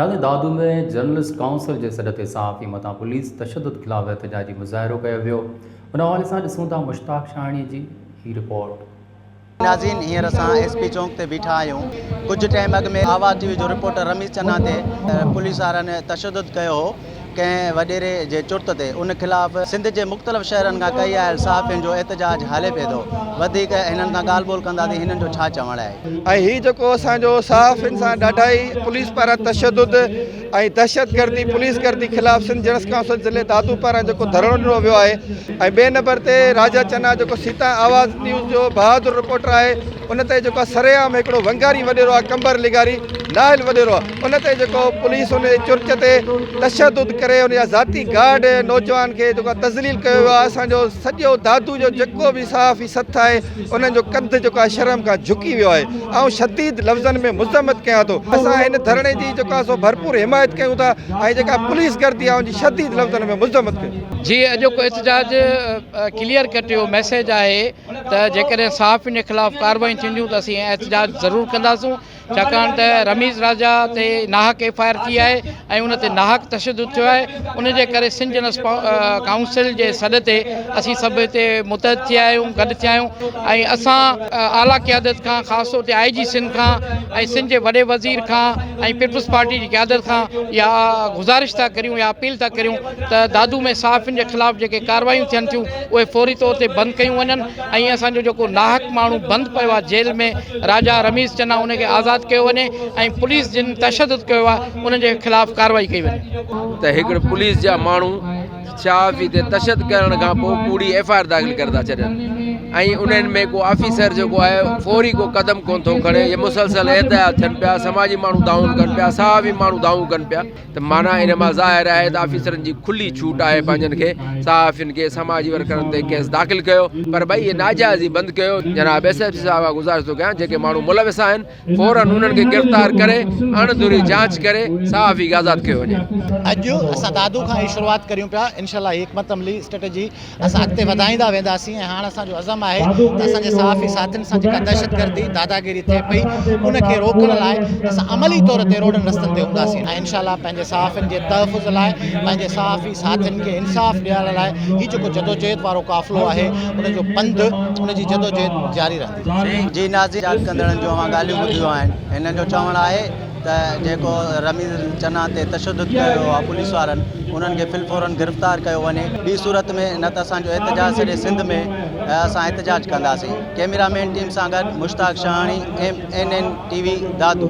ناظرين Dadu ۾ journalist council جي سڏ تي صحافي مٿان پوليس تشدد خلاف احتجاجي مظاهرو ڪيو ويو ان حوالي سان ڏسون ٿا مشتاق شاهاڻي جي هي رپورٽ. ناظرين هينئر اسان ايس پي چونڪ تي بيٺا آهيون ڪجهه ٽائيم اڳ ۾ آواز ٽي وي جو رپورٽر رميز چنا تي پوليس وارن تشدد ڪيو هو ڪنهن وڏيري جي چرت تي ان خلاف سنڌ جي مختلف شهرن کان ڪهي آيل صحافين جو احتجاج هلي پئي ٿو وڌيڪ هنن کان ڳالهه ٻولهه ڪنداسين هنن جو ڇا چوڻ آهي. ۽ هي جيڪو اسان جو صحافين سان ڏاڍائي پوليس پاران تشدد ۽ دهشتگردي پوليس گردي خلاف سنڌ جنرس ڪائونسل ضلعي دادو پاران جيڪو ڌرڻو ڏنو ويو آهي ۽ ٻئي نمبر تي راجا چنا جيڪو سيتا آواز نيوز جو بهادر رپورٽر آهي ان تي جيڪو سرعام هڪڙو ونگاري وڏيرو آهي قمبر لغاري نااهل وڏيرو آهي ان تي جيڪو پوليس ان جي چرچ تي تشدد ڪري ان جا ذاتي گارڊ نوجوان کي جيڪو تذليل ڪيو ويو آهي اسان جو سڄو دادو جو جيڪو به صحافي سٿ آهي انهن جو ڪنڌ جيڪو آهي شرم کان جهڪي ويو آهي آئون شديد لفظن ۾ مذمت ڪيان ٿو اسان هن ڌرڻي جي جيڪو آهي سو ڀرپور حمايت ڪيون ٿا ۽ جيڪا پوليس گردي آهي ان جي شديد لفظن ۾ مذمت ڪيون جي اڄوڪو احتجاج ڪليئر ڪٽ اهو ميسيج آهي ته جيڪڏهن صحافين جي خلاف ڪاروايون ٿينديون ته اسين احتجاج ضرور ڪنداسون ڇاڪاڻ ته رميز راجا تي ناحق ايف I R ٿي آهي ۽ ان تي ناحق تشدد ٿيو آهي ان جي ڪري سنڌ جنرل ڪائونسل جي سڏ تي اسين سڀ هتي متحد ٿيا آهيون گڏ ٿيا آهيون ۽ اسان اعليٰ قيادت کان خاص طور تي آء جي سنڌ کان ۽ سنڌ جي وڏي وزير کان ۽ پيپلز پارٽي جي قيادت کان اها گذارش ٿا ڪريون يا اپيل ٿا ڪريون ته دادو ۾ صحافين جي خلاف جيڪي ڪاروايون ٿين ٿيون اهي فوري طور تي بند ڪيون وڃن ۽ اسان جو جيڪو ناحق ماڻهو بند پيو آهي جيل ۾ راجا رميز چنا ان کي آزاد ڪيو وڃي ۽ پوليس جن تشدد ڪيو آهي انهن جي خلاف ڪارروائي ڪئي وڃي. ته هڪڙ پوليس جا ماڻهو صحافي تي تشدد ڪرڻ کان پوء ڪوڙي ايف I R داخل ڪري ٿا ڇڏين ۽ انهن ۾ ڪو آفيسر جيڪو آهي فوري ڪو قدم ڪون ٿو کڻي اهي مسلسل احتجاج ٿين پيا سماجي ماڻهو دانهون ڪن پيا صحافي ماڻهو دانهون ڪن پيا ته معنيٰ ان مان ظاهر آهي ته آفيسرن جي کلي ڇوٽ آهي پنهنجن کي صحافين کي سماجي ورڪرن تي ڪيس داخل ڪيو پر ڀئي اهي ناجائزي بند ڪيو جناب ايس ايس پي صاحب کان گذارش ٿو ڪيان جيڪي ماڻهو ملوث آهن فورن انهن کي گرفتار ڪري اڻ ڌري جاچ ڪري صحافي کي آزاد ڪيو وڃي. اڄ اسان دادو کان هي شروعات ڪريون پيا انشاء الله هي حڪمت عملي اسٽريٽجي اسان اڳتي وڌائيندا وينداسين ۽ هاڻ اسان جو عزم آهي ته اسان جي صحافي ساٿين سان جيڪا دهشتگردي، داداگيري ٿئي پئي ان کي روڪڻ لاء اسان عملي طور تي روڊن رستن تي هونداسين ۽ انشاء الله پنهنجي صحافين جي تحفظ لاء پنهنجي صحافي ساٿين کي انصاف ڏيارڻ لاء هي جيڪو جدوجهد وارو قافلو آهي ان جو پنڌ ان جي جدوجهد جاري رهندي. جي ناظرين احتجاج ڪندڙن جون اوهان ڳالهيون ٻڌيون آهن هنن جو چوڻ آهي ته جيڪو رميز چنا تي تشدد ڪيو ويو آهي پوليس وارن انهن کي في الفورن گرفتار ڪيو وڃي ٻي صورت ۾ نه ته اسان جو احتجاج سڄي سنڌ ۾ اسان احتجاج ڪنداسين ڪيميرا مين ٽيم سان گڏ Mushtaq Shahani M N N T V Dadu.